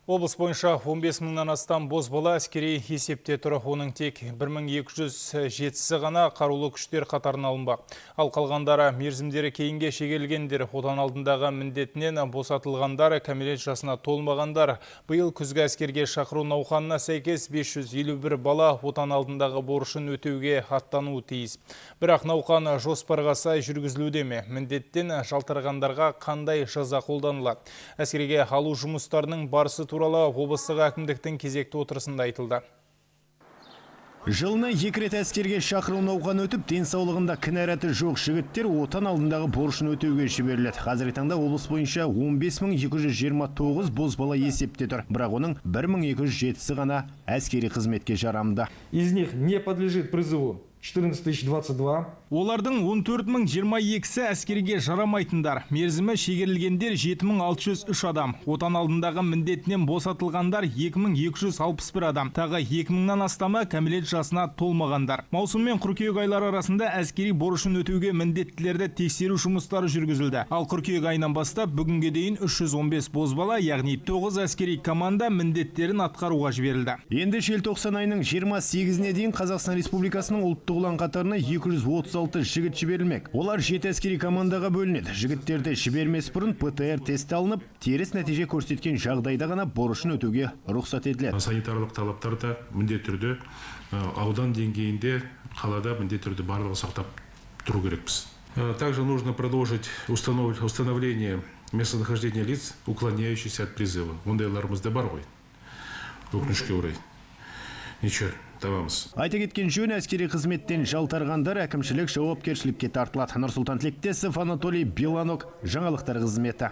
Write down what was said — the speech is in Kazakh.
Облыс бойынша 15 мыңнан астам бозбала әскери есепте тұр. Оның тек 1207-сі ғана қарулы күштер қатарына алынбақ. Ал қалғандары мерзімдері кейінге шегерілгендер, Отан алдындағы міндетінен босатылғандар, кәмелет жасына толмағандар. Биыл күзгі әскерге шақыру науқанына сәйкес 551 бала Отан алдындағы борышын өтеуге аттануы тиіс. Бірақ науқан жоспарға сай жүргізілуде ме? Міндеттен жалтарғандарға қандай жаза қолданылады? Әскерге алу жұмыстарының барысы туралы облыстық әкімдіктің кезекті отырысында айтылды. Жылына екі рет әскерге шақыру науқаны өтіп, денсаулығында кінәраты жоқ жігіттер Отан алдындағы борышын өтеуге жіберіледі. Қазіргі таңда облыс бойынша 15 229 бозбала есепте тұр. Бірақ оның 1207-сі ғана әскери қызметке жарамды. Из них не подлежит призыву 14 022. Олардың 14 022-сі әскерге жарамайтындар. Мерзімі шегерілгендер 7603 адам. Отан алдындағы міндетінен босатылғандар 2261 адам. Тағы 2000-нан астамы кәмелет жасына толмағандар. Маусым мен қыркүйек айлары арасында әскери борышын өтеуге міндеттілерді тексеру жұмыстары жүргізілді. Ал қыркүйек айынан бастап бүгінге дейін 315 бозбала, яғни 9 әскери команда міндеттерін атқаруға жіберілді. Енді желтоқсан айының 28-іне дейін Қазақстан Республикасының Ұлттық ұлан қатарына 236 жігіт жіберілмек. Олар жеті әскери командаға бөлінеді. Жігіттерді жібермес бұрын ПТР тест алынып, теріс нәтиже көрсеткен жағдайда ғана борышын өтеуге рұқсат етіледі. Санитарлық талаптар да міндетті түрде аудан деңгейінде, қалада міндетті түрде барлығы сақтап тұру керекпіз. Также нужно продолжить установление местонахождения лиц, уклоняющихся от призыва. Ондайларымыз да бар ғой, өкінішке орай. Ничего, табамыз. Айта кеткен жөн, әскери қызметтен жалтарғандар әкімшілік жауапкершілікке тартылады. Нұрсұлтан Тілектесов, Анатолий Беланок, жаңалықтар қызметі.